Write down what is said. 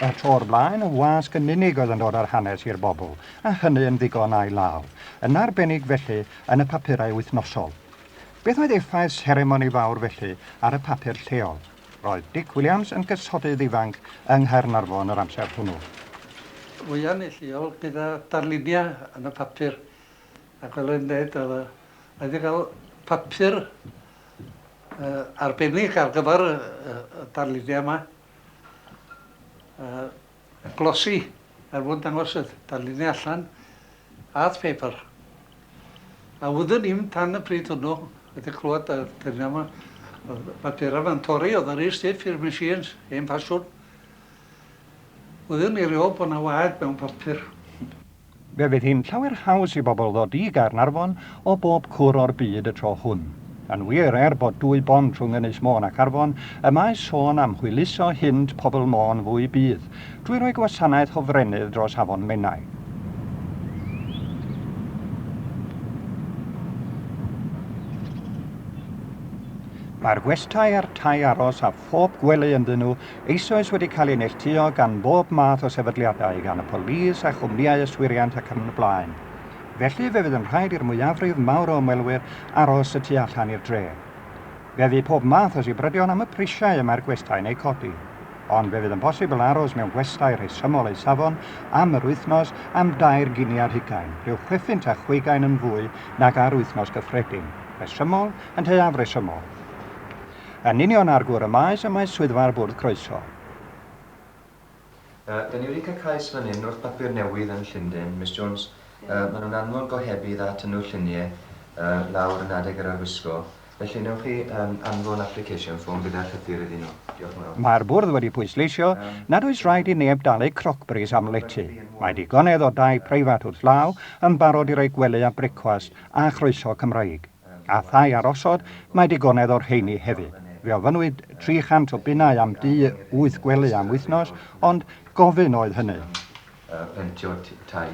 Y tro o'r blaen, y wasg yn unig oedd yn dod â'r hanes i'r bobl, a hynny yn ddigon a'i law, yn arbennig felly yn y papurau wythnosol. Beth oedd effaith seremoni fawr felly ar y papur lleol? Roedd Dic Williams yn gysodydd ifanc yng Nghaernarfon yr amser hwnnw. Fwya neilltuol gyda darluniau yn y papur, ac fel o'n i'n deud, oedd y, rhaid i gael papur uh, arbennig ar gyfer y, y darluniau yma. Uh, glossy, er mwyn dangos y darluniau allan, art paper. A wyddwn i'm tan y pryd hwnnw, wedi clywed y darluniau yma, oedd papurau yma'n torri, oedd yn rhy stiff i'r machines, hen ffasiwn. Wyddwn i erioed bod 'na waed mewn papur. Fe fydd hi'n llawer haws i bobl ddod i Gaernarfon o bob cwr o'r byd y tro hwn. Yn wir, er bod dwy bont rhwng Ynys Môn ac Arfon, y mae sôn am hwyluso hynt pobl Môn fwy byth, drwy roi gwasanaeth hofrennydd dros Afon Menai. Mae'r gwestai a'r tai aros a phob gwely ynddyn nhw eisoes wedi cael eu neilltuo gan bob math o sefydliadau, gan y polîs a chwmnïau yswiriant ac yn y blaen. Felly fe fydd yn rhaid i'r mwyafrif mawr o ymwelwyr aros y tu allan i'r dre. Fe fu pob math o sibrydion am y prisiau y mae'r gwestai'n eu codi. Ond fe fydd yn bosibl aros mewn gwestai rhesymol eu safon am yr wythnos am dair gini ar hugain, rhyw chwephunt a chweugain yn fwy nag ar wythnos gyffredin. Rhesymol, ynteu afresymol. Yn union ar gwr y maes y mae swyddfa'r Bwrdd Croeso. Yy, 'dan ni wedi cael cais fan hyn wrth bapur newydd yn Llundain, Miss Jones. Yy, maen nhw'n anfon gohebydd a tynnu'r llunie yy lawr yn adeg yr arwisgo. Felly wnewch chi yym anfon application form gyda llythyr iddyn nhw. Diolch yn fawr. Mae'r Bwrdd wedi pwysleisio nad oes rhaid i neb dalu crocbris am lety. Mae digonedd o dai preifat wrth law yn barod i roi gwely a brecwast a chroeso Cymraeg. A thai ar osod, mae digonedd o'r rheini hefyd. Fe ofynnwyd 300 o bunnau am dŷ wyth gwely am wythnos, ond gofyn oedd hynny. Rentio tai.